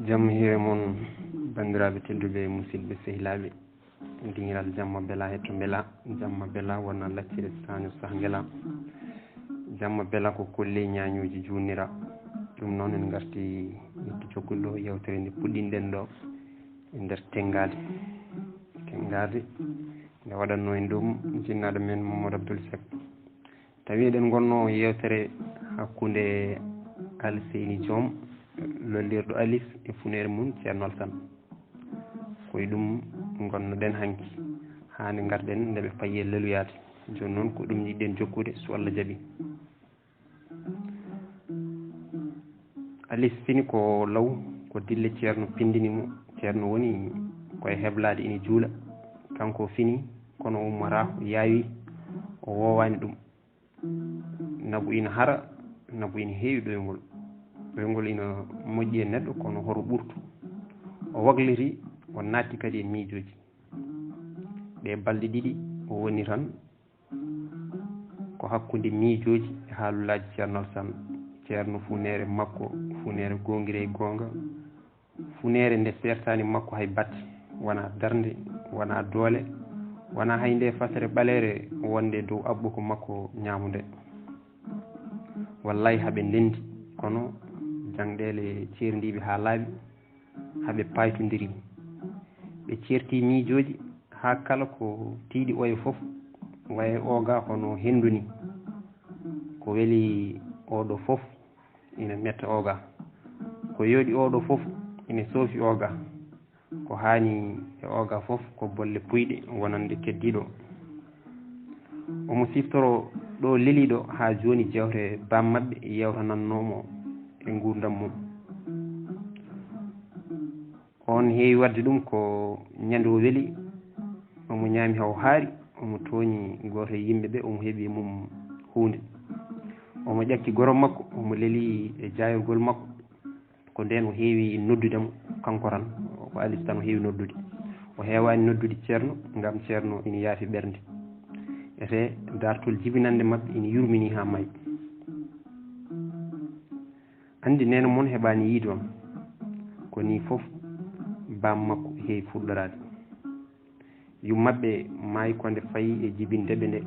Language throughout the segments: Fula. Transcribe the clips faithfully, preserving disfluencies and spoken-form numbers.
Jam hiire mon, banndiraaɓe tedduɓe, musidɓe sehilaaɓe. Dingiral jamma bela hetto mbela, jamma bela wona laccire saño sah ngela. Jamma bela ko kolle ñaañooji juunira. Ɗum noon en ngarti yetto jokkude ɗo yewtere nde puɗɗinɗen ɗo e nder Tenngaade. Tenngaade nde waɗatnoo en ɗum jinnaaɗo men Mamadou Abdoul Seck. Tawi eɗen ngonnoo yewtere hakkunde Alseyni Joom, lollirɗo Alis e funeere mum Ceerno Alsan. Ko e ɗum ngonnoɗen hanki, haa nde ngarɗen nde ɓe payi e leluyaade. Jooni noon ko ɗum njiɗɗen jokkude, so Allah jaɓi. Alis fini ko law, ko dille Ceerno pindini mo. Ceerno woni ko e heblaade ina juula. Kanko fini, kono o ummoraa, o yaawi, o woowaani ɗum. Nabu ina hara, nabu ina heewi ɗoyngol. Ɗoyngol ina moƴƴi e neɗɗo, kono horo ɓurtu? O wakliti, o naatti kadi e miijooji. Ɗee balɗe ɗiɗi o woni tan ko hakkunde miijooji e haalulaaji Ceerno Alsan. Ceerno funeere makko, funeere goongiree goonga, funeere nde seertaani makko hay batte, wonaa darnde, wonaa doole, wonaa hay nde fasere ɓaleere wonde dow aɓɓuko makko ñaamunde. Wallaahi haɓe ndenndi, kono jaŋɗeele ceerndiiɓe haa laaɓi, haɓe paaytondiri. Ɓe ceerti miijooji haa kala ko tiiɗi oya fof, waye ooga hono henndu ni. Ko weli oɗo fof ina metta ooga. Ko yooɗi oɗo fof ina soofi ooga. Ko haani e ooga fof ko bolle puyɗe wonande keddiiɗo. Omo siftoro ɗo leliiɗo haa jooni jewte baam maɓɓe yewtanannoo mo e nguurndam mum. Oon heewi waɗde ɗum ko ñande o weli, omo ñaami haa o haari, omo tooñi gooto e yimɓe ɓe, omo heɓi e mum huunde. Omo ƴakki goro makko, omo leli e jaayorgol makko. Ko ndeen o heewi noddude mo, kanko tan, ko Alis tan o heewi noddude. O heewaani noddude Ceerno, ngam Ceerno ina yaafi ɓernde. Ete daartol jibinannde maɓɓe ina yurminii haa maayi. Anndi neene mon heɓaani yiyde on. Ko nii fof baam makko heewi fuɗɗoraade. Yum maɓɓe maayi ko nde fayi e jibinde ɓe nde.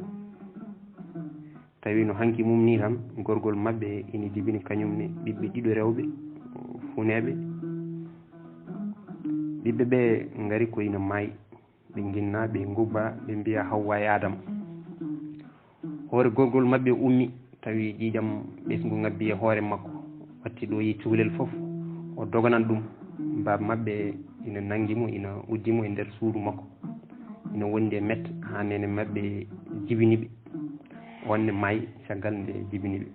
Tawi no hanki mum nii tan, gorgol maɓɓe ina jibini kañum ne ɓiɓɓe ɗiɗo rewɓe funeeɓe. Ɓiɓɓe ɓe ngari ko ina maayi, ɓe nginna, ɓe ngubba, ɓe mbiya Hawwa e Aadama. Hoore gorgol maɓɓe ummi, tawi ƴiiƴam ɓesngu ngabbi e hoore makko. Watti ɗo yi cukalel fof, o doganan ɗum. Baaba maɓɓe ina nanngi mo, ina uddi mo e nder suudu makko. Ina wondi e mette haa neene maɓɓe jibini ɓe. Oon ne maayi caggal nde jibini ɓe.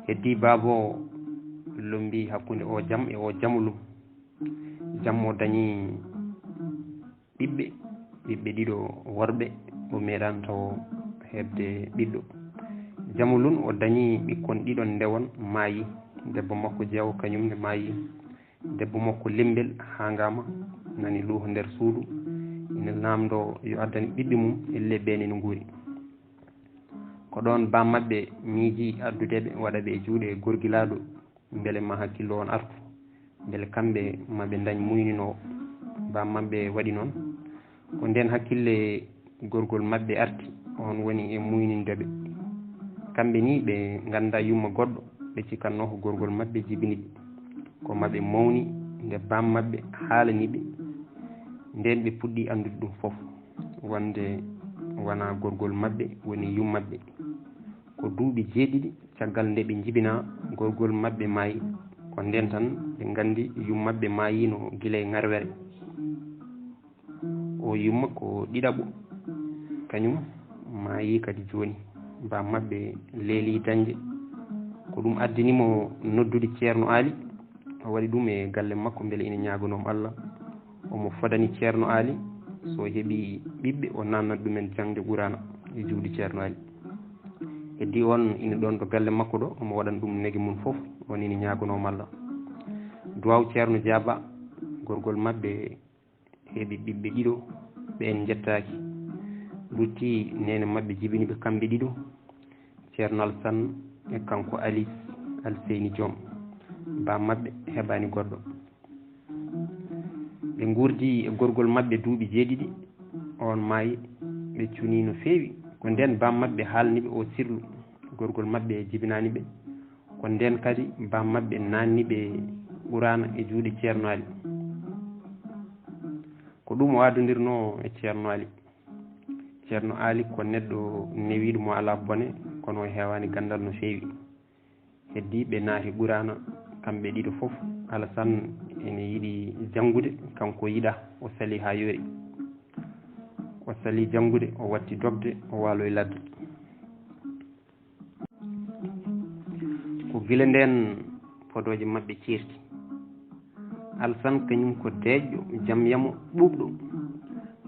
Heddii baaba o lombi hakkunde o jam e o jamulum. Jam o dañi ɓiɓɓe, ɓiɓɓe ɗiɗo worɓe, o meeɗaani tawo heɓde ɓiɗɗo. Jamulun o dañi ɓikkon ɗiɗon ndewon maayi. Debbo makko jeewo kañum ne maayi. Debbo makko Lembel haangaama, nani luuho nder suudu, ina naamndoo yo addane ɓiɓɓe mum, ellee ɓeen ina nguuri. Ko ɗoon baam maɓɓe miiji addude ɓe, waɗa ɓe e juuɗe gorgilaaɗo, mbele ma hakkillo on artu, mbele kamɓe ma ɓe ndañ muyninoowo. Baam maɓɓe waɗi noon. Ko ndeen hakkille gorgol maɓɓe arti, oon woni e muyninde ɓe. Kamɓe nii ɓe nganndaa yumma goɗɗo, ɓe cikkatnoo ko gorgol maɓɓe jibini ɓe. Ko maɓe mawni nde baam maɓɓe haalani ɓe, ndeen ɓe puɗɗii anndude ɗum fof, wonde wonaa gorgol maɓɓe woni yum maɓɓe. Ko duuɓi jeeɗiɗi caggal nde ɓe njibinaa, gorgol maɓɓe maayi. Ko ndeen tan ɓe nganndi yum maɓɓe maayiino gila e ŋarwere. O yumma ko ɗiɗaɓo, kañum maayi kadi jooni. Baam maɓɓe leeli dañde. Ko ɗum addani mo noddude Ceerno Aali. O waɗi ɗum e galle makko mbele ina ñaaganoo mo Allah. Omo fodani Ceerno Aali, so heɓi ɓiɓɓe, o naatnat ɗumen jaŋde Quraana e juuɗe Ceerno Aali. Heddii oon ina ɗoon to galle makko ɗo, omo waɗan ɗum nege mum fof, oon ina ñaaganoo mo Allah. Duwaaw Ceerno jaaba, gorgol maɓɓe heɓi ɓiɓɓe ɗiɗo, ɓeen njettaaki. Lutti neene maɓɓe jibini ɓe kamɓe ɗiɗo, Ceerno Alsan e kanko Alis Alseyni Joom. Baam maɓɓe heɓaani goɗɗo. Ɓe nguurdi e gorgol maɓɓe duuɓi jeeɗiɗi, oon maayi, ɓe cuni no feewi. Ko ndeen baam maɓɓe haalni ɓe oo sirlu, gorgol maɓɓe jibinaani ɓe. Ko ndeen kadi baam maɓɓe naanni ɓe Quraana e juuɗe Ceerno Ali. Ko ɗum o adondirnoo e Ceerno Ali. Ceerno Ali ko neɗɗo newiiɗo mo alaa bone, kono o heewaani ganndal no feewi. Heddii ɓe naati Quraana, kamɓe ɗiɗo fof. Alasan ene yiɗi janngude, kanko yiɗaa, o salii haa yoori. O salii janngude, o watti dogde, o waaloyi ladde. Ko gila ndeen podooje maɓɓe ceerti. Alsan kañum ko deeƴɗo, jam yamo, ɓuuɓɗo.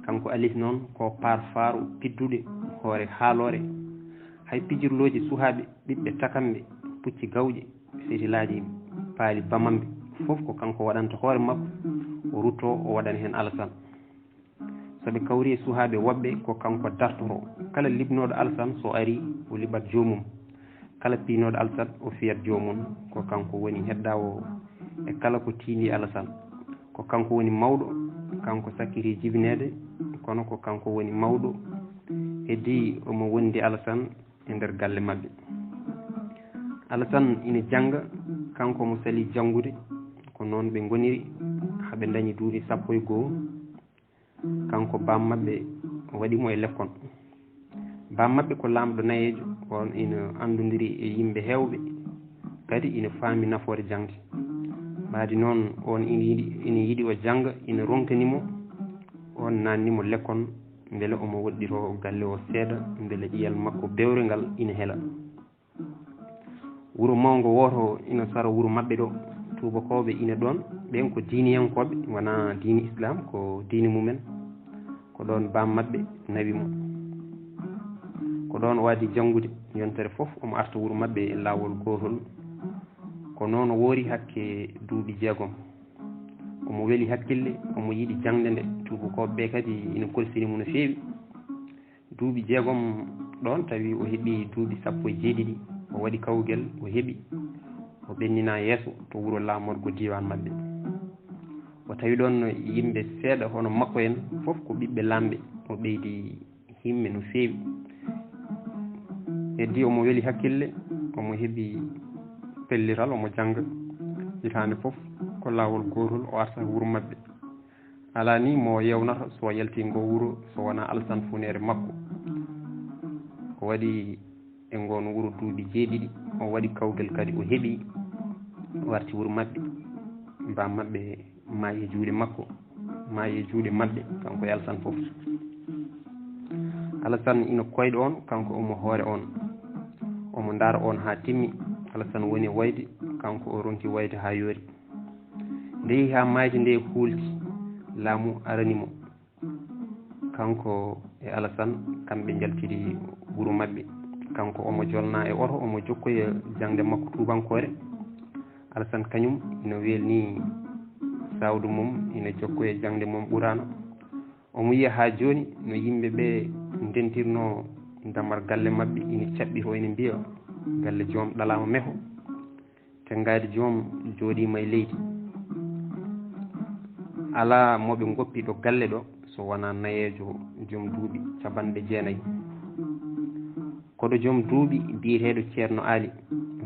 Kanko Alif noon ko parfaaru piddude hoore haaloore. Hay pijirlooji suhaaɓe, ɓiɓɓe takamɓe, pucci gawƴe, fetilaaji, paali bamamɓe, fof ko kanko waɗanta hoore makko, o ruttoo, o waɗana heen Alasan. So ɓe kawri e suhaaɓe woɓɓe, ko kanko dartotoo. Kala liɓnooɗo Alsan so arii, o liɓat joomum. Kala piynooɗo Alsan, o fiyat joomum. Ko kanko woni heddaawo e kala ko tiindii Alsan. Ko kanko woni mawɗo, kanko sakkitii jibineede, kono ko kanko woni mawɗo. Heddii omo wondi Alsan e nder galle maɓɓe. Alsan ina jannga, kanko omo salii janngude, ko noon ɓe ngoniri haa ɓe ndañi duuɓi sappo e goo. Kanko baam maɓɓe waɗi mo e lekkol. Baam maɓɓe ko laamɗo nayeejo, oon ina anndondiri e yimɓe heewɓe, kadi ina faami nafoore jaŋde. Ɓaadi noon, oon ina yiɗi, ina yiɗi o jannga, ina ronkani mo oon naanni mo lekkol, mbele omo woɗɗitoo galle o seeɗa, mbele ƴiyal makko bewre ngal ina hela. Wuro mawngo wooto ina sara wuro maɓɓe ɗo. Tuubakooɓe ina ɗoon, ɓeen ko diiniyankooɓe, wonaa diine Islaam, ko diine mumen. Ko ɗoon baam maɓɓe nawi mo. Ko ɗoon o adi janngude, yontere fof omo arta wuro maɓɓe e laawol gootol. Ko noon o woori hakke duuɓi jeegom. Omo weli hakkille, omo yiɗi jaŋde nde. Tuubakooɓe ɓe kadi ina kolsini mo no feewi. Duuɓi jeegom ɗoon, tawi o heɓi duuɓi sappo e jeeɗiɗi. O waɗi kawgel, o heɓi, o ɓenninaa yeeso to wuro laamorgo diiwaan maɓɓe. O tawi ɗoon yimɓe seeɗa hono makko en, fof ko ɓiɓɓe laamɓe. O ɓeydi himme no feewi. Heddii omo weli hakkille, omo heɓi pellital, omo jannga. Hitaande fof ko laawol gootol o arta wuro maɓɓe. Alaa ni mo yewnata so yalti ngo wuro so wonaa Alsan funeere makko. O waɗi e ngoon wuro duuɓi jeeɗiɗi, o waɗi kawgel kadi o heɓi, o arti wuro maɓɓe. Baam maɓɓe maayi e juuɗe makko, maayi e juuɗe maɓɓe, kanko e Alsan fof. Alasan ina koyɗo on, kanko omo hoore on. Omo ndaara on haa timmi. Alasan woni wayde, kanko o ronki wayde haa yoori. Nde yehi haa maayde nde huulti, laamu arani mo. Kanko e Alasan, kamɓe njaltiri wuro maɓɓe. Kanko omo jolna e oto, omo jokkoya jaŋde makko tuubankoore. Alasan kañum ina welni sawdu mum, ina jokkoya jaŋde mum Quraana. Omo yiya haa jooni no yimɓe ɓe ndentirnoo dammal galle maɓɓe, ina caɓɓitoo, ina mbiya, "Galle joom ɗalaama meho." Tenngaade joom jooɗiima e leydi. Alaa mo ɓe ngoppi ɗo galle ɗo so wonaa nayeejo joom duuɓi capanɗe jeenayi. Koɗo joom duuɓi biyeteeɗo Ceerno Aali,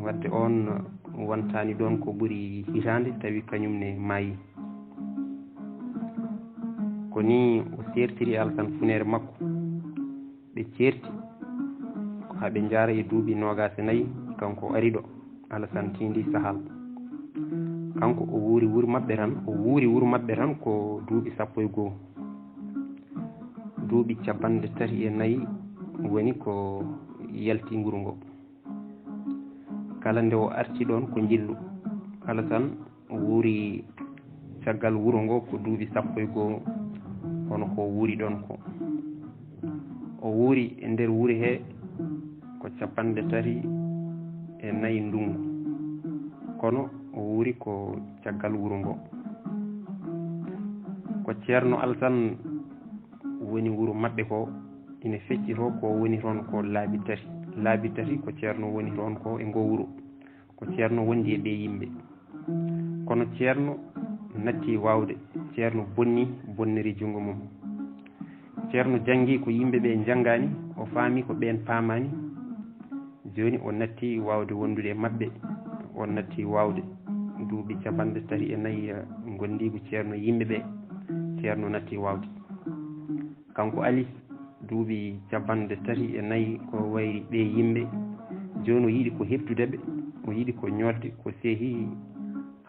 wadde oon wontaani ɗoon ko ɓuri hitaande, tawi kañum ne maayi. Ko nii o seertiri Alsan funeere makko. Ɓe ceerti ko haa ɓe njaara e duuɓi noogaas e nayi, kanko o ari ɗo, Alasan tiindi sahal. Kanko o wuuri wuro maɓɓe tan, o wuuri wuro maɓɓe tan ko duuɓi sappo e goo. Duuɓi capanɗe tati e nayi woni ko yalti nguru ngo. Kala nde o arti ɗoon ko njillu. Alasan wuuri caggal wuro ngo ko duuɓi sappo e goo, hono ko wuuri ɗoon ko. O wuuri e nder wuro he ko capanɗe tati e nayi ndunngu, kono o wuuri ko caggal wuro ngo. Ko Ceerno Alasan woni wuro maɓɓe ko, ina feccitoo ko woni toon ko laabi tati. Laabi tati ko Ceerno woni toon ko e ngo wuro. Ko Ceerno wondi e ɓee yimɓe. Kono Ceerno natti waawde. Ceerno bonni, bonniri junngo mum. Ceerno janngi ko yimɓe ɓe njanngaani, o faami ko ɓeen paamaani. Jooni o natti waawde wondude e maɓɓe. O natti waawde. Duuɓi capanɗe tati e nayi, eh, ngonndiigu Ceerno e yimɓe ɓe, Ceerno natti waawde. Kanko Alis, duuɓi capanɗe tati e nayi ko wayri ɓee yimɓe. Jooni o yiɗi ko heɓtude ɓe, o yiɗi ko ñootde ko sehi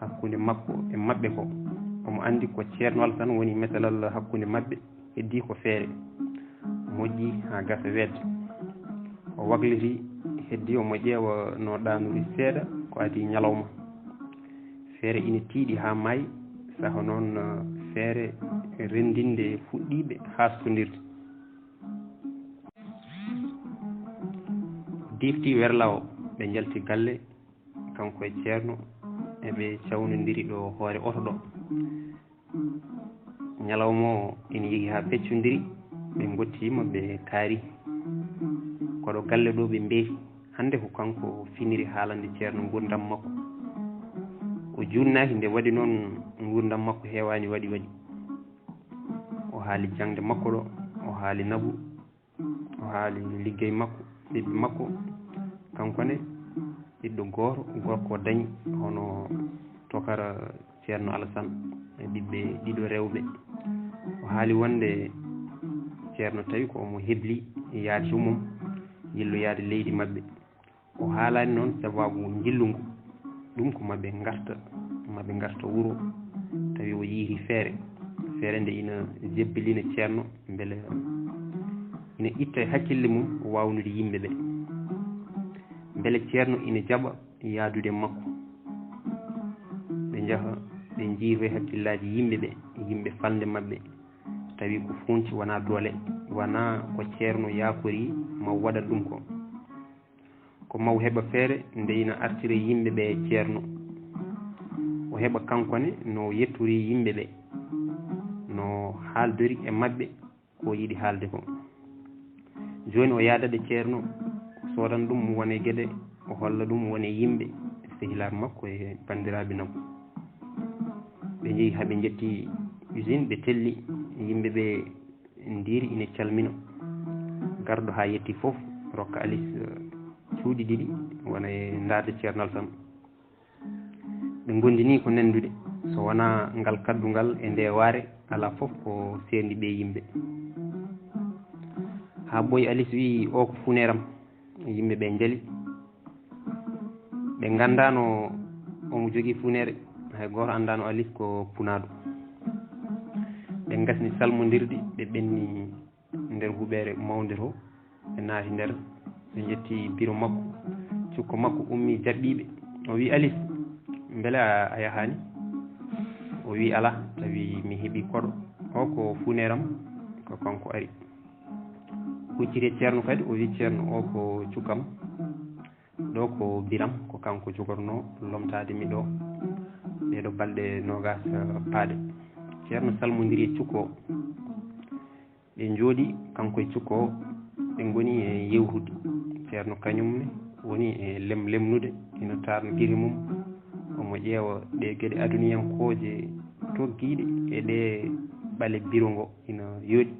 hakkunde makko e maɓɓe ko. Omo anndi ko Ceerno Alsan woni mesalal hakkunde maɓɓe, heddii ko feere. Moƴƴi haa gasa weeɓde. O wakliti, heddii omo ƴeewa no ɗaanori seeɗa ko adii ñalawma. Feere ina tiiɗi haa maayi, saha noon, eh, feere renndinde fuɗɗiiɓe haastondirde. Diifti werlaawo, ɓe njalti galle, kanko e Ceerno, eɓe cawnondiri ɗo hoore oto ɗo. Ñalawma o ina yehi haa peccondiri, ɓe ngottiima, ɓe kaari. Ko ɗo galle ɗo ɓe mbeeti. Hannde ko kanko finiri haalande Ceerno nguurndam makko. O juutnaaki, nde waɗi noon nguurndam makko heewaani waɗi waɗi. O haali jaŋde makko ɗo, o haali naɓu, o haali liggey makko, ɓiɓɓe makko. Kanko ne, ɓiɗɗo gooto, gorko o dañi, hono tokara Ceerno Alasan, e ɓiɓɓe ɗiɗo rewɓe. O haali wonde Ceerno tawi ko omo hebli yaade to mum, yilloyaade leydi maɓɓe. O haalaani noon sabaabu njillu ngu, ɗum ko maɓe ngarta, maɓe ngarta wuro, tawi o yiiri feere. Feere nde ina jebbilina Ceerno, mbele ina itta e hakkille mum waawnude yimɓe ɓe. Mbele Ceerno ina jaɓa yaadude makko. Ɓe njaha, ɓe njiiroya hakkillaaji yimɓe ɓe, yimɓe falnde maɓɓe. Tawi ko fuunti wonaa doole, wonaa ko Ceerno yaakori ma waɗan ɗum ko. Ko ma o heɓa feere nde ina artira yimɓe ɓe Ceerno. O heɓa kanko ne no yettori yimɓe ɓe, no haaldori e maɓɓe ko yiɗi haalde ko. Jooni o yaada ɗo Ceerno, o soodan ɗum wone geɗe, o holla ɗum wone yimɓe, sehilaaɓe makko e banndiraaɓe makko. Ɓe njehi haa ɓe njetti usine, ɓe telli, yimɓe ɓe ndiiri ina calmina. Garɗo haa yetti fof, rokka Alis, eh, cuuɗi ɗiɗi, wona e ndaarde Ceerno Alasan. Ɓe ngondini ko nanndude, so wonaa ngal kaddungal e nde waare, alaa fof ko seerndi ɓe yimɓe. Haa ɓooyi Alis wiyi, "O ko funeeram." Yimɓe ɓe njali. Ɓe nganndaano omo jogii funeere, hay gooto anndaano Alis ko punaaɗo. Ɓe ngasni salmondirde, ɓe ɓenni nder huɓeere mawnde to, ɓe naati nder, ɓe njetti biro makko. Cukko makko ummi jaɓɓiiɓe. O wi, "Alis, mbele a, a yahaani?" O wi, "Alaa, tawi mi heɓi koɗo. O ko funeeram, ko kanko ari." Hucciti e Ceerno kadi, o wi, "Ceerno, o ko cukkam. Ɗo ko biram, ko kanko jogorno lomtaade mi ɗo. Ɗeɗo balɗe noogas, eh, paaɗe." Ceerno salmondiri e cukko o. Ɓe njooɗi, kanko e cukko o, ɓe ngoni e yewrude. Ceerno kañum ne woni e lem-, lemnude, ina taarna gite mum. Omo ƴeewa ɗe geɗe aduniyankooje toggiiɗe e ɗe ɓale biro ngo ina yooɗi.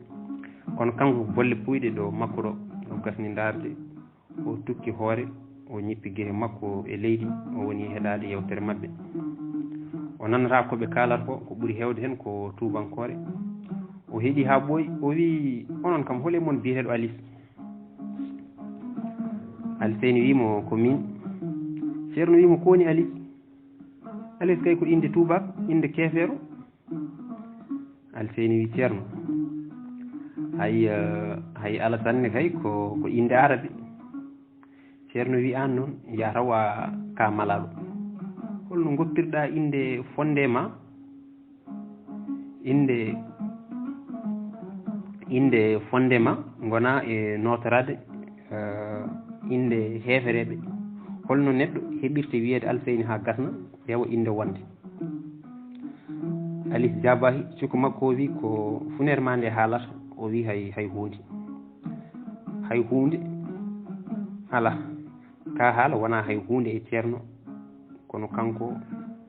Kono kanko ko bolle puuyɗe ɗo makko ɗo, o gasni ndaarde. O tukki hoore, o ñippi gite makko e leydi, o woni heɗaade yewtere maɓɓe. O nanata ko ɓe kaalata ko, ko ɓuri heewde heen ko tuubankoore. O heɗi haa ɓooyi, o wi, "Onon kam, hol e mon biyeteeɗo Alis?" Alseyni wi mo, "Ko miin." Ceerno wi mo, "Ko woni Alis?" "Alis kay ko innde tuubaak, innde keefeero." Alseyni wi, "Ceerno, hay, eh, hay Alasan ne kay ko, ko innde arabe." Ceerno wi, "Aan noon, yaa taw a ka malaaɗo. Holno ngoptirɗaa innde fonnde ma, innde, innde fonnde ma ngona e nootoraade, eh, innde heefereeɓe? Holno neɗɗo heɓirta wiyeede Alseyni haa gasna, ƴeewa innde wonnde?" Alis jaabaaki, cukko makko o wi, "Ko funeere ma nde haalata?" O wi, "Hay, hay huunde. Hay huunde alaa. Ka haala wonaa hay huunde e Ceerno, kono kanko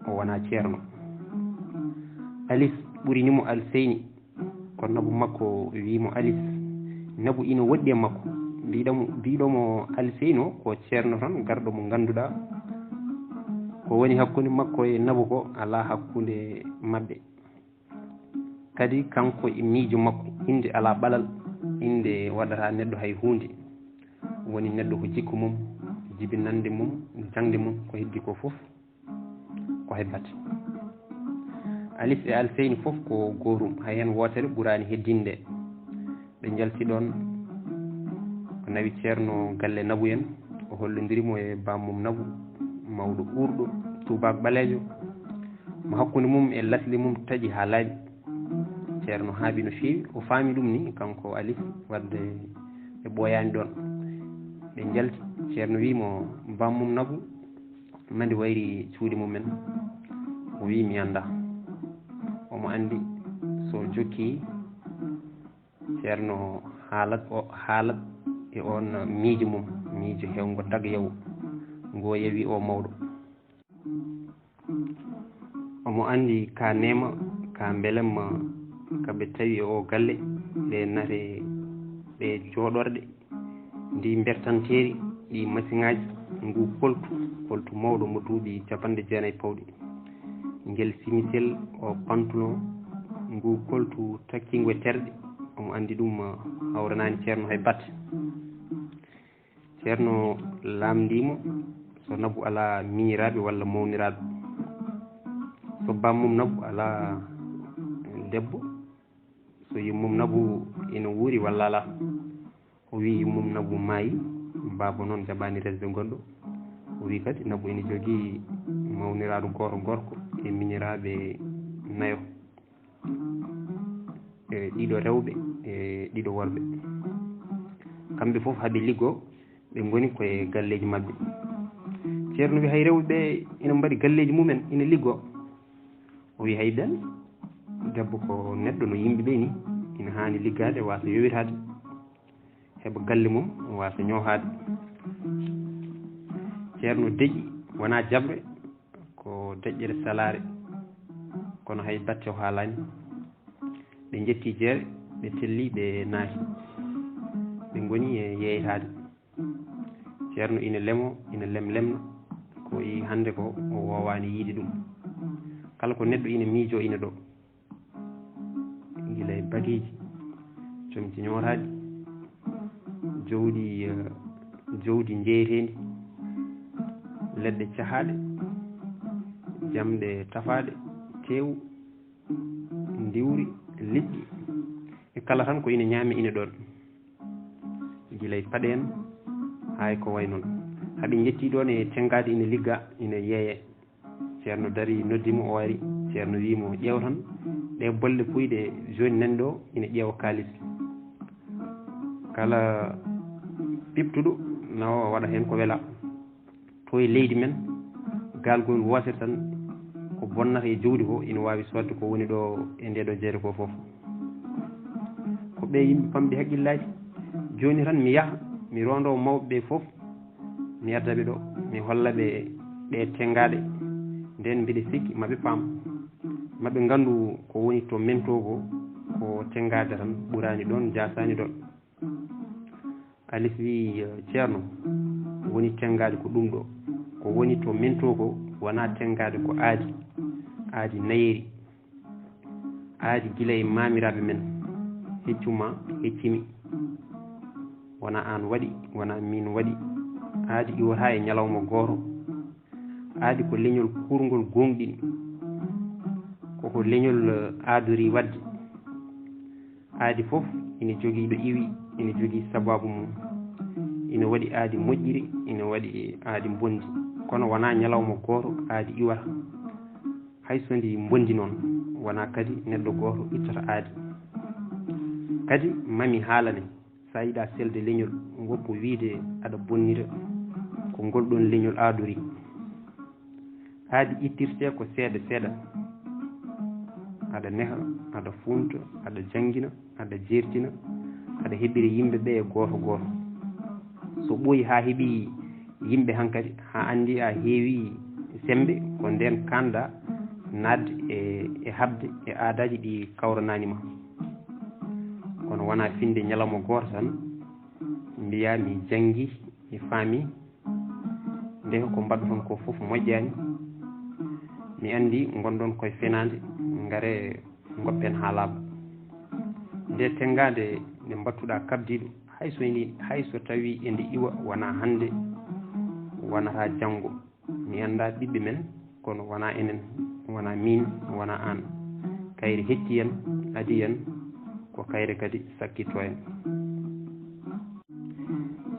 o wonaa ceerno. Alis ɓurini mo Alseyni, ko nabu makko wi' mo Alis, nabu ina woɗɗi e makko. Mbiɗa mo, mbiɗo mo Alseyni o ko ceerno tan garɗo mo ngannduɗaa ko woni hakkunde makko e nabu ko alaa hakkunde maɓɓe. Kadi kanko e miijo makko, innde alaa ɓalal, innde waɗataa neɗɗo hay huunde. Woni neɗɗo ko jikku mum, jibinannde mum, jaŋde mum, ko heddi ko fof ko hebbat. Alis e Alseyni fof ko goorum, hay heen wootere ɓuraani heddinde. Ɓe njalti ɗoon, o nawi ceerno galle nabu en, o hollondiri mo e bammum nabu, mawɗo uurɗo, tuubaak ɓaleejo, mo hakkunde mum e lasli mum taƴi haa laaɓi. Ceerno haaɓi no feewi, o faami ɗum ni, kanko Alis, wadde ɓe ɓooyaani ɗoon. Ɓe njalti, ceerno wii mo, bammum nabu, mande wayri cuuɗi mumen? O wii, mi anndaa. Omo anndi so jokki, ceerno haalat o, haalat e oon miijo mum, miijo heewngo dag yaw, ngo yawi o mawɗo. Omo anndi ka neema, ka mbelemma, ka ɓe tawi e o galle, ɗe nate, ɗe jooɗorɗe, ndi mbertanteeri, ɗi masiŋaaji, ngu koltu, koltu mawɗo mo duuɓi capanɗe jeenayi pawɗi. Ngel simisel o pantuno, ngu koltu takkingu e terɗe, omo anndi ɗum hawranaani ceerno hay batte. Ceerno laamndii mo so nabu alaa miñiraaɓe walla mawniraaɓe. So bammum nabu alaa debbo, so yummum nabu ina wuuri walla alaa. O wii yummum nabu maayi, baaba noon jaɓaani resde goɗɗo. O wii kadi nabu ina jogii mawniraaɗo gooto gorko e miñiraaɓe nayo. E ɗiɗo rewɓe, e ɗiɗo worɓe. Kamɓe fof haɓe liggoo, ɓe ngoni koye galleeji maɓɓe. Ceerno wi hay rewɓe ɓe ina mbaɗi galleeji mumen, ina liggoo. O wi hay ɓeen, debbo ko neɗɗo no yimɓe ɓe ni, ina haani liggaade, waasa yowitaade, heɓa galle mum, waasa ñoohaade. Ceerno deƴƴi, wonaa jaɓre, ko deƴƴere salaare, kono hay batte o haalaani. Ɓe njetti jeere, ɓe telli, ɓe naati. Ɓe ngoni e yeeytaade. Ceerno ina lemo, ina lemlemna, ko i hannde ko o woowaani yiide ɗum. Kala ko neɗɗo ina miijoo ina ɗo. Gila e bagiiji, comci ñootaaɗi, jowdi, eh, jowdi njeeyteendi, leɗɗe cahaaɗe, jamɗe tafaaɗe, teewu, ndiwri, liɗɗi, e kala tan ko ina ñaami ina ɗoon. Gila e paɗe en, haa e ko wayi noon. Haa ɓe njettii ɗoon e tenngaade ina ligga, ina yeeye. Ceerno darii, noddi mo, o ari. Ceerno wii mo, ƴeew tan, ɗee bolle puyɗe jooni nan ɗo, ina ƴeewa kaalis. Kala ɓiɓtuɗo na o waɗa heen ko welaa. To e leydi men, gaal gol wootere tan, ko bonnata e jowdi ko, ina waawi soodde ko woni ɗo e ndee ɗo jeere ko fof. Ko ɓe yimɓe pamɗi hakkillaaji. Jooni tan mi yaha, mi roondoo mawɓe ɓe fof, mi adda ɓe ɗo, mi holla ɓe ɗe tenngaaɗe. Ndeen mbiɗa sikki maɓe paam, maɓe nganndu ko woni to mentoo ko, ko tenngaade tan, ɓuraani ɗoon, jaasaani ɗoon. Alis wii, eh, ceerno, woni tenngaade ko ɗum ɗo, ko woni to mentoo ko, wonaa tenngaade ko aadi, aadi nayeeri. Aadi gila e maamiraaɓe men, heccu ma, hecci mi. Wonaa aan waɗi, wonaa miin waɗi. Aadi iwataa e ñalawma gooto. Aadi ko leñol kuurngol gooŋɗini. Koko leñol, eh, aadori waɗde. Aadi fof ina jogii ɗo iwi, ina jogii sabaabu mum. Ina waɗi aadi moƴƴiri, ina waɗi aadi bonndi. Kono wonaa ñalawma gooto aadi iwata. Hay so ndi mbonndi noon, wonaa kadi neɗɗo gooto ittata aadi. Kadi ma mi haalane, so a yiɗaa selde leñol, woppu wiyde aɗa bonnira ko ngol ɗoon leñol aadori. Aadi ittirtee ko seeɗa seeɗa. Aɗa neha, aɗa fuunta, aɗa janngina, aɗa jeertina, aɗa heɓira yimɓe ɓe e gooto gooto. So ɓooyi haa heɓi yimɓe hankadi, haa anndi a heewi Semmbe ko ndeen kaanɗaa naatde e, e haɓde e aadaaji ɗi kawranaani ma. Kono wonaa finnde ñalawma gooto tan mbiyaa mi janngii, mi faamii, ndeke ko mbaɗɗon ko fof moƴƴaani. Mi anndi ngonɗon koye fenaande, ngaree ngoppen haa laaɓa. Nde tenngaande nde mbaɗtuɗaa kaɓdiiɗo, hay so ni, hay so tawii eɗe iwa, wonaa hannde, wonata janngo. Mi anndaa ɓiɓɓe men, kono wonaa enen, wonaa miin, wonaa aan. Kayre hetti en, adii en, ko kayre kadi sakkitoo en.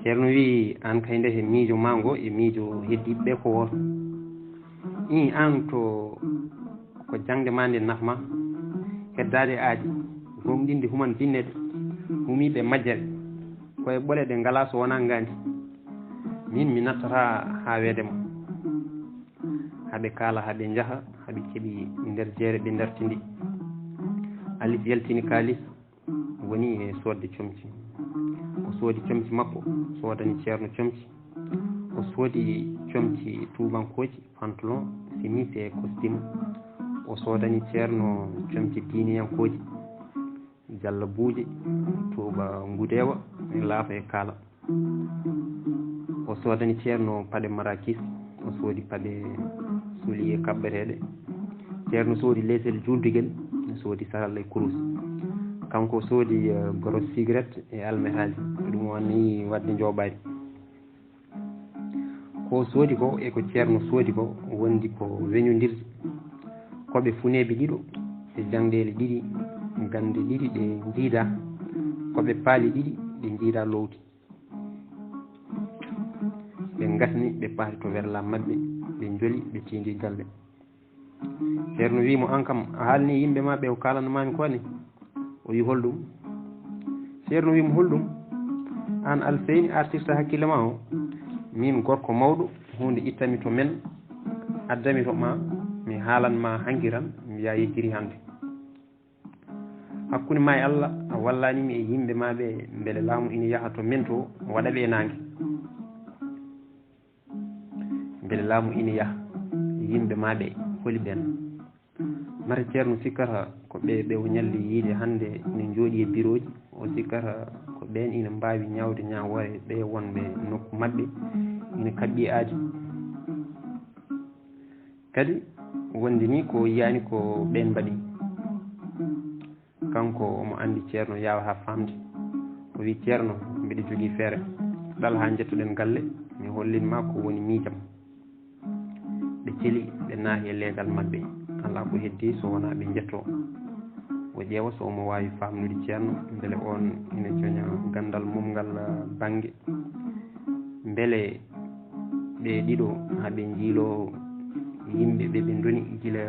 Ceerno wiyi, aan kay ndeke miijo maa ngo e miijo heddiiɓe ɓe ko wooto. Ii, aan to ko jaŋde maa nde naf maa, heddaade aadi, gomɗinde human binneɗe, humiiɓe majjere, ko e ɓole ɗe ngalaa so wonaa ngaandi. Miin mi nattataa haa weede mo. Haa ɓe kaala, haa ɓe njaha, haa ɓe keɓi nder jeere, ɓe ndartindi. Alis yaltini kaalis, woni e soodde comci. O soodi comci makko, soodani Ceerno comci. O soodi comci tuubankooji, pantalon, simis e costume. O soodani Ceerno comci diiniyankooji, jallabuuje, tuuba ngudeewa, laafa e kaala. O soodani Ceerno paɗe marakis, o soodi paɗe soulier kaɓɓeteeɗe. Ceerno soodi leesel juuldugel, o soodi saralla e kurus. Kanko o soodi, eh, boros cigarette e almetaaji. Ɗum o anniyi waɗde njooɓaari. Ko o soodi ko e ko Ceerno soodi ko wondi ko weñondirde. Koɓe funeeɓe ɗiɗo e jaŋdeele ɗiɗi, gannde ɗiɗi ɗe njiidaa. Koɓe paali ɗiɗi ɗe njiidaa loowdi. Ɓe ngasni, ɓe paari to werlaa maɓɓe, ɓe njoli, ɓe tiindi galle. Ceerno wii mo, "Aan kam, a haalni yimɓe maa ɓe ko kaalanmaami ko ne?" O wii, "Holɗum?" Ceerno wii mo, "Holɗum? Aan Alseyni artirta hakkille maa o. Miin gorko mawɗo, huunde ittami to men, addami to maa, mi haalan maa hanki tan, mi wiya yejjiri hannde." Hakkunde maa e Allah, a wallaani mi e yimɓe maa ɓe, mbele laamu ina yaha to men to, waɗa ɓe e naange. Mbele laamu ina yaha, yimɓe maa ɓe, holi ɓeen? Mate Ceerno sikkata ko ɓe, ɓe o ñalli yiide hannde ina njooɗi e birooji, o sikkata ko ɓeen ina mbaawi ñaawde ñaawoore ɓe wonɓe nokku maɓɓe, ina kaɓɓi aadi. Kadi wondi ni ko yiyaani ko ɓeen mbaɗi. Kanko omo anndi Ceerno yaawa haa faamde. O wii, "Ceerno, mbiɗa jogii feere. Ɗal haa njettoɗen galle, mi hollin ma ko woni miijam." Ɓe celi, ɓe naahi e leegal maɓɓe. Alaa ko heddii so wonaa ɓe njettoo. O ƴeewa so omo waawi faamnude Ceerno, mbele oon ina coña ganndal mum ngal, ah, bannge. Mbele ɓe ɗiɗo haa ɓe njiiloo yimɓe ɓe ɓe ndoni gila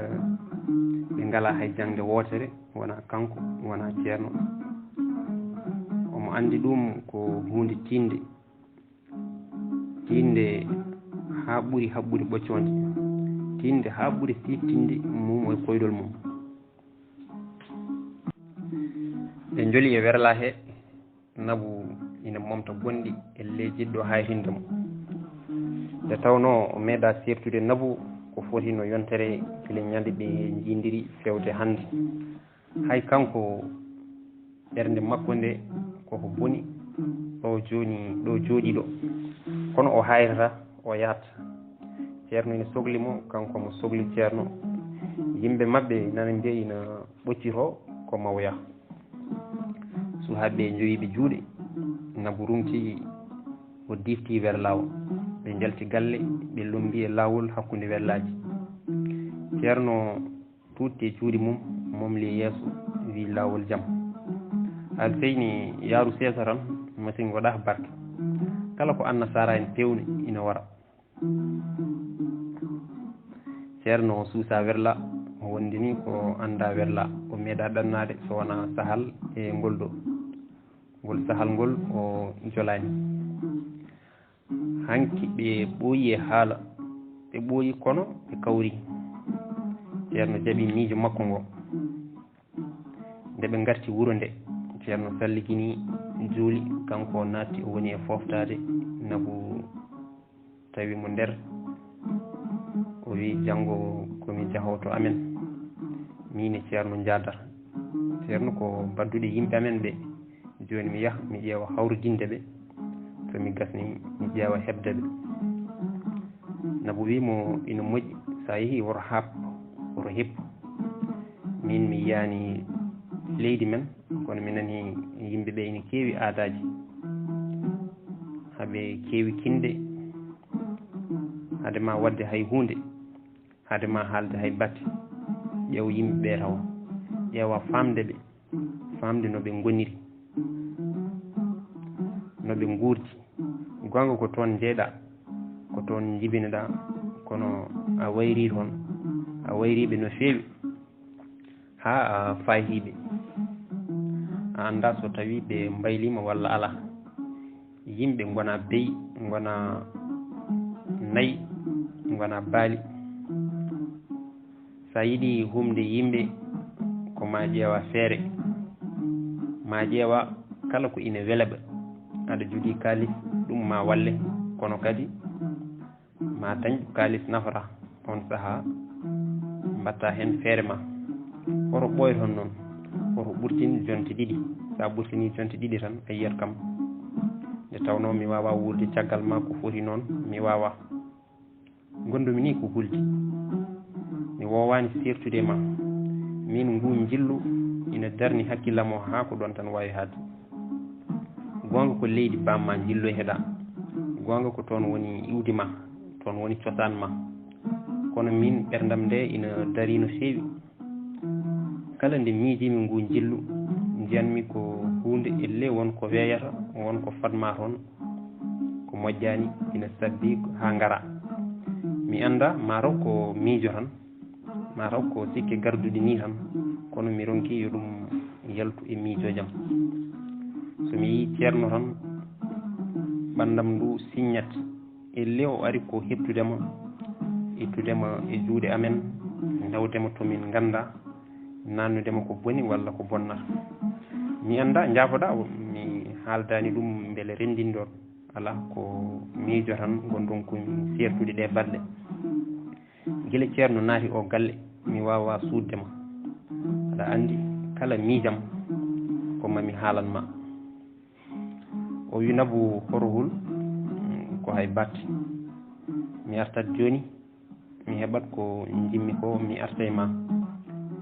ɓe ngalaa hay jaŋde wootere, wonaa kanko, wonaa Ceerno. Omo anndi ɗum ko huunde tiiɗnde, tiiɗnde haa ɓuri haɓɓude ɓoccoonde, tiiɗnde haa ɓuri tiiɗtinde mum e koyɗol mum. Ɓe njoli e werlaa he, Nabu ina momta gonɗi e ley jiɗɗo hayrinde mo. Nde tawnoo o meeɗaa seertude Nabu ko foti no yontere gila ñande ɓe njiidiri feewde hannde. Hay kanko ɓernde makko nde koko boni ɗo jooni, ɗo jooɗiɗo. Kono o hayrata, o yahat. Ceerno ina sokli mo, kanko mo sokli Ceerno. Yimɓe maɓɓe nana mbiya ina ɓoccitoo ko mawya. Sukaaɓe njowi ɓe juuɗe, Nabu rumti, o difti werlaawo. Ɓe njalti galle, ɓe lombi e laawol hakkunde werlaaji. Ceerno tuutti e juuɗe mum, momli e yeeso, wi, "Laawol jam." Alseyni, yaaru seesa tan, masin ngoɗa barke. Kala ko annasaara en peewni ina wara. Ceerno o suusa werla, o wondi ni ko annda werla, o meeɗa ɗannaade so wonaa sahal e ngol ɗo. Ngol sahal ngol o jolaani. Hanki ɓe ɓooyi e haala, ɓe ɓooyi kono ɓe kawri. Ceerno jaɓi miijo makko ngo. Nde ɓe ngarti wuro nde, Ceerno salligini juuli, kanko o naatti, o woni e fooftaade Nabu, tawi mo nder. O wi, "Janngo ko mi jahooto amen, miin e Ceerno njaadar. Ceerno, ko badduɗe yimɓe amen ɓe. Jooni mi yaha, mi ƴeewa hawridinde ɓe. So mi gasni, mi ƴeewa heɓde ɓe." Nabu wi mo, "Ina moƴƴi, so a yehii, woro haaɓ, woro heppu. Miin mi yiyaani leydi men, kono mi nani yimɓe ɓe ina keewi aadaaji. Haɓe keewi kinde. Hade ma waɗde hay huunde, hade ma haalde hay batte, ƴeew yimɓe ɓe tawa. Ƴeewa faamde ɓe, faamde no ɓe ngoniri, no ɓe nguurdi. Goonga ko toon njeyɗaa, ko toon njibinoɗaa, kono a wayrii toon, a wayrii ɓe no feewi, haa a faayii ɓe. A anndaa so tawii ɓe mbayliima walla alaa. Yimɓe ngona beyi, ngona nayi, ngona baali. So a yiɗi humde yimɓe, ko ma ƴeewa feere, ma ƴeewa kala ko ina wela ɓe. Aɗa jogii kaalis, ɗum ma walle, kono kadi ma dañ ɗo kaalis nafata. On sahaa mbaɗta heen feere ma. Hoto ɓooy toon noon, hoto ɓurtin jonte ɗiɗi. So a ɓurtinii jonte ɗiɗi tan, a yiyat kam. Nde tawnoo mi waawaa wuurde caggal ma ko foti noon, mi waawaa. Ngondu-mi nii ko hulde. Mi woowaani seertude e ma. Miin nguu njillu ina darni hakkillam o haa ko ɗoon tan waawi haaɗde. Goonga ko leydi baam ma njilloyteɗaa. Goonga ko toon woni iwdi ma, toon woni cosaan ma. Kono miin ɓerndam nde ina darii no feewi. Kala nde miijii-mi nguu njillu, njiyan-mi ko huunde ellee won ko weeyata, won ko fadmaa toon, ko moƴƴaani, ina sabbii haa ngara. Mi anndaa, maa taw ko miijo tan, maa taw ko sikke garduɗe nii tan, kono mi ronkii yo ɗum yaltu e miijoojam. So mi yii Ceerno tan, ɓanndam ndu siññat. Ellee o ari ko heɓtude ma, ittude ma e juuɗe amen, nawde ma to min nganndaa, naatnude ma ko boni walla ko bonnata. Mi anndaa, njaafoɗaa, mi haaldaani ɗum mbele renndinɗon. Alaa, ko miijo tan ngonɗon ko mi seertude ɗee balɗe. Gila Ceerno naati o galle, mi waawaa suuɗde ma. Aɗa anndi, kala miijam ko ma mi haalan ma. O wi, Nabu, hoto hul, ko hay batte. Mi artat jooni, mi heɓat ko njiɗmi ko, mi arta e ma.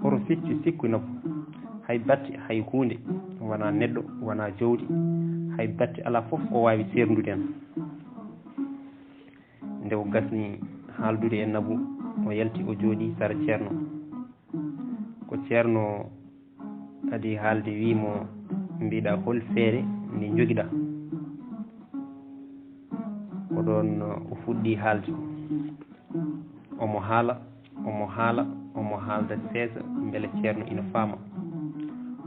Hoto feccu sikku, Nabu. Hay batte, hay huunde, wonaa neɗɗo, wonaa jawdi, hay batte alaa fof ko waawi seerndude en. Nde o gasni haaldude e Nabu, o yalti, o jooɗii sara Ceerno. Ko Ceerno adii haalde, wii mo, mbiɗa hol feere nde njogiɗaa? Ko ɗoon o fuɗɗii haalde. Omo haala, omo haala, omo haalda seesa mbele Ceerno ina faama.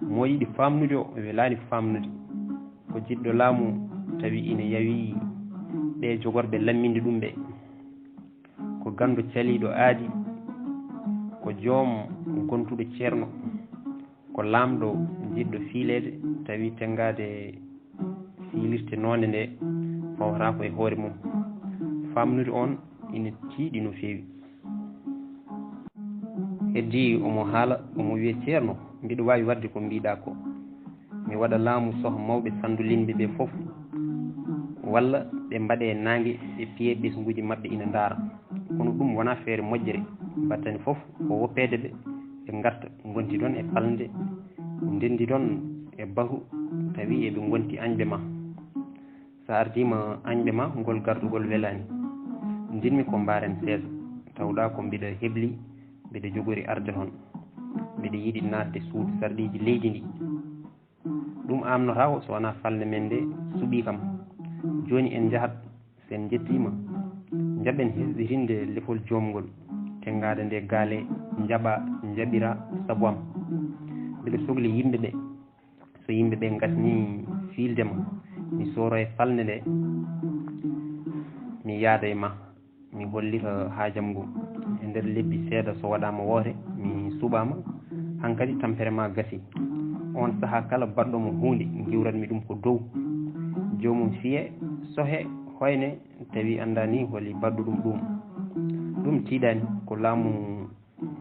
Mo yiɗi faamnude o, welaani faamnude. Ko jiɗɗo laamu tawi ina yawi ɓe jogorɓe lamminde ɗum ɓe. Ko ganndo caliiɗo aadi, ko joom gontuɗo Ceerno, ko laamɗo jiɗɗo fiileede, tawi tenngaade fiilirte noone nde fawata ko e hoore mum. Faamnude oon ina tiiɗi no feewi. Heddii omo haala, omo wiya, Ceerno, mbiɗo waawi waɗde ko mbiɗa ko. Mi waɗa laamu soha mawɓe sanndulinɓe ɓe fof, walla ɓe mbaɗe naange, ɓe piye ɓesnguuji maɓɓe ina ndaara. Kono ɗum wonaa feere moƴƴere, battane fof ko woppeede ɓe, ɓe ngarta, ngonti ɗoon e falnde, ndenndi ɗoon e batu, tawi eɓe ngonti añɓe ma. So ardiima añɓe ma, ngol gardugol welaani. Njiɗmi ko mbaaren seesa, tawɗa ko mbiɗa hebli, mbiɗa jogori arde toon. Mbiɗa yiɗi naatde suudu sarɗiiji leydi ndi. Ɗum amnotaako so wonaa falnde men nde suɓii kam. Jooni en njahat, so en njettiima, njaɓen hesɗitinde lefol joomngol, tenngaade nde gaale njaɓa, njaɓira sabu am. Mbiɗa sokli yimɓe ɓe. So yimɓe ɓe ngasnii fiilde ma, mi sooro e falnde nde, mi yaada e ma, mi hollita haajam ngu. E nder lebbi seeɗa so waɗaama woote, mi suɓaama, hankadi tampere ma gasii. Oon sahaa kala baɗɗo mo huunde, ngiwrat-mi ɗum ko dow. Joomum fiye, sohe, hoyne, tawi anndaani holi baɗɗo ɗum ɗuum. Ɗum tiiɗaani, ko laamu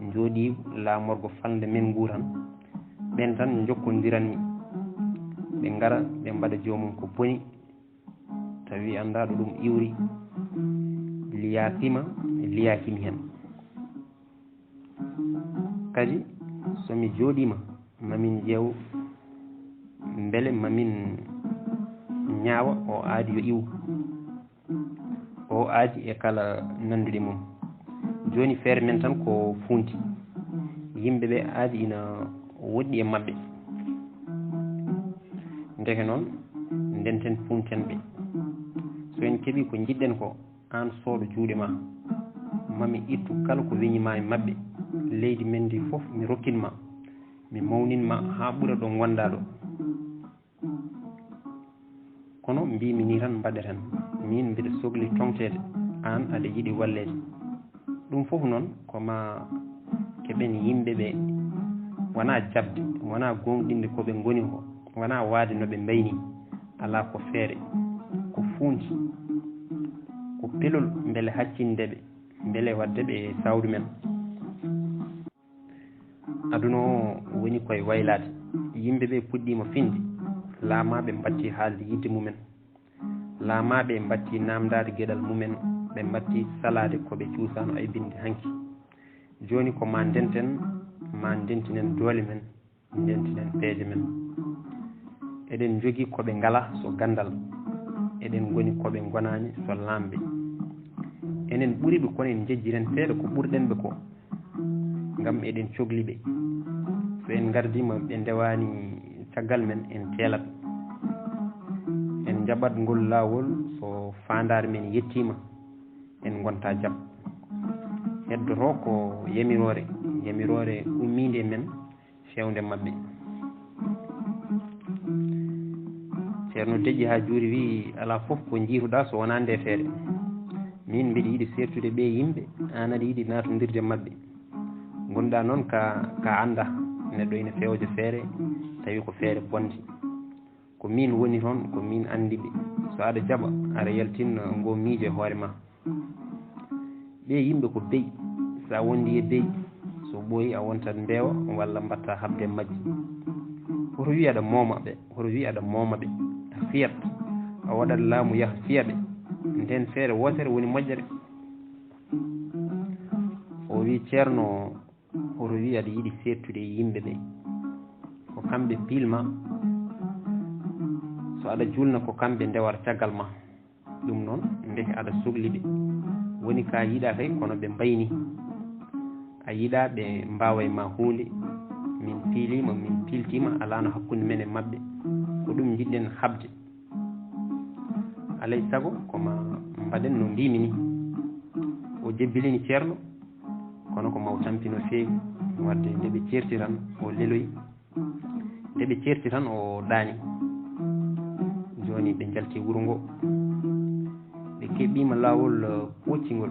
njooɗii laamorgo falnde men nguuran. Ɓeen tan njokkondiranmi. Ɓe ngara, ɓe mbaɗa joomum ko boni, tawi anndaa ɗo ɗum iwri. Liyaasima, liyaakimi heen. Kadi, so mi jooɗiima, mamin ƴeew mbele mamin ñaawa o aadi yo iwu. O aadi e kala nannduɗe mum. Jooni feere men tan ko fuunti. Yimɓe ɓe aadi ina woɗɗi e maɓɓe. Ndeke noon, ndenten fuunten ɓe. So en keɓii ko njiɗɗen ko, aan soodo juuɗe ma. Mami ittu kala ko weñi ma e maɓɓe. Leydi men ndi fof mi rokkin ma. Mi mawnin ma haa ɓura ɗo ngonɗaa ɗo. Kono mbiimi ni tan mbaɗeten. Miin mbiɗa sokli toŋteede, aan aɗa yiɗi walleede. Ɗum fof noon ko ma keɓen yimɓe ɓe. Wonaa jaɓde, wonaa gooŋɗinde ko ɓe ngoni ko, wonaa waade no ɓe mbayni. Alaa ko feere, ko fuunti, ko pelol mbele haccinde ɓe, mbele waɗde ɓe sawdu men. Aduna o woni koye waylaade. Yimɓe ɓe puɗɗiima finde, laamaaɓe mbattii haalde yiɗde mumen. Laamaaɓe mbattii naamndaade geɗal mumen, ɓe mbattii salaade ko ɓe cuusaano aybinde hanki. Jooni ko ma ndenten, ma ndentinen doole men, ndentinen peeje men. Eɗen njogii ko ɓe ngalaa so ganndal. Eɗen ngoni ko ɓe ngonaani so laamɓe. Enen ɓuri ɓe, kono en njejjiren seeɗa ko ɓurɗen ɓe ko. Ngam eɗen cogli ɓe. So en ngardiima ɓe ndewaani caggal men, en teelat. En njaɓat ngol laawol, so faandaare men yettiima, en ngonta jaɓ. Heddoto ko yamiroore, yamiroore ummiinde e men, feewnde maɓɓe. Ceerno deƴƴi haa juuri, wi'i, "Alaa fof ko njiiruɗaa so wonaa nde feere. Miin mbiɗa yiɗi seertude ɓee yimɓe, aan aɗa yiɗi naatondirde maɓɓe. Ngonɗaa noon ka, ka annda, neɗɗo ina feewa feere, tawi ko feere bonde. Ko miin woni toon, ko miin anndi ɓe. So aɗa jaɓa, aɗa yaltin ngo miijo e hoore ma." Ɓee yimɓe ko beyi. So a wondi e beyi, so ɓooyi a wontat mbeewa walla mbatta haɓde e majji. Hoto wi aɗa mooma ɓe, hoto wi aɗa mooma ɓe. A fiyat, a waɗat laamu yaha fiya ɓe. Ndeen feere wootere woni moƴƴere. O wi, "Ceerno, hoto wi aɗa yiɗi seertude e yimɓe ɓe. Ko kamɓe piil ma. So aɗa juulna ko kamɓe ndewata caggal ma. Ɗum noon, ndeke aɗa sokli ɓe. Woni ka yiɗaa kay, kono ɓe mbayni. A yiɗaa ɓe mbaaway ma huunde. Min piiliima, min piiltiima, alaa no hakkunde men e maɓɓe. Ko ɗum njiɗɗen haɓde. Alay sago, ko ma mbaɗen no mbiimi ni." O jebbilini Ceerno, kono ko ma o tampi no feewi. Wadde nde ɓe ceerti tan, o leloyi. Nde ɓe ceerti tan, o ɗaani. Jooni ɓe njalti wuro ngo. Ɓe keɓiima laawol, eh, ɓoccingol.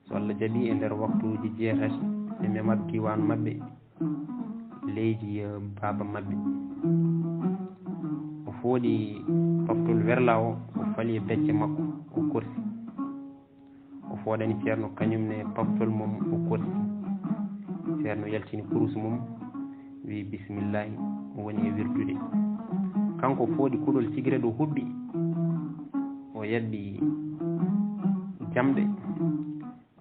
So Allah jaɓi, e nder waktuuji jeetati, ɓe memat diiwaan maɓɓe, leydi, eh, baaba maɓɓe. O fooɗi paftol werlaa o, o fali e becce makko, o korsi. O fooɗani Ceerno kañum ne paftol mum, o korsi. Ceerno yaltini kurus mum, wi, "Bismillaahi," o woni e wirdude. Kanko fooɗi kuɗol sigaret, o huɓɓi, o yaɓɓi jamɗe.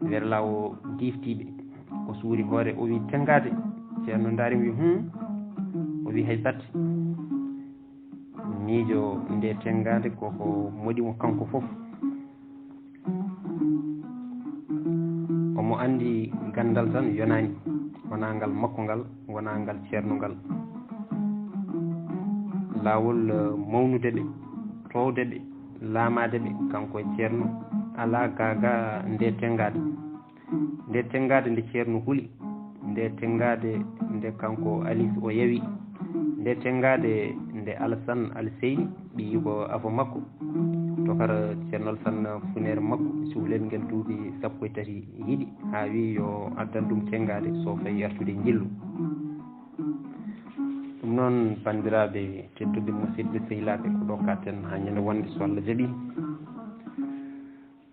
Werlaa o diiftiiɓe, o suuri hoore, o wi, "Tenngaade." Ceerno ndaari, wi, "Hum." O wi, "Hay batte." Miijo nde tenngaade ko ko moɗi mo kanko fof. Omo anndi ganndal tan yonaani, wonaa ngal makko ngal, wonaa ngal Ceerno ngal. Laawol, eh, mawnude ɓe, toowde ɓe, laamaade ɓe, kanko e Ceerno, alaa gaagaa nde tenngaade. Nde tenngaade nde Ceerno huli, nde tenngaade nde kanko Alis o yawi, nde tenngaade nde Alasan Alseyni, ɓiyiiko afo makko, tokara Ceerno Alasan funeere makko, suhlel ngel duuɓi sappo e tati yiɗi, haa wi yo addan ɗum tenngaade so fayi artude njillu. Ɗum noon, banndiraaɓe tedduɓe, musidɓe sehilaaɓe, ko ɗo katen haa ñande wonde so Allah jaɓi.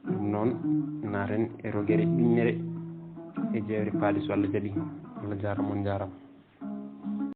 Ɗum noon, Naaren e rogere ɗinnere e jeewre paali so Allah jaɓi. Allah jaaraama, on njaaraama.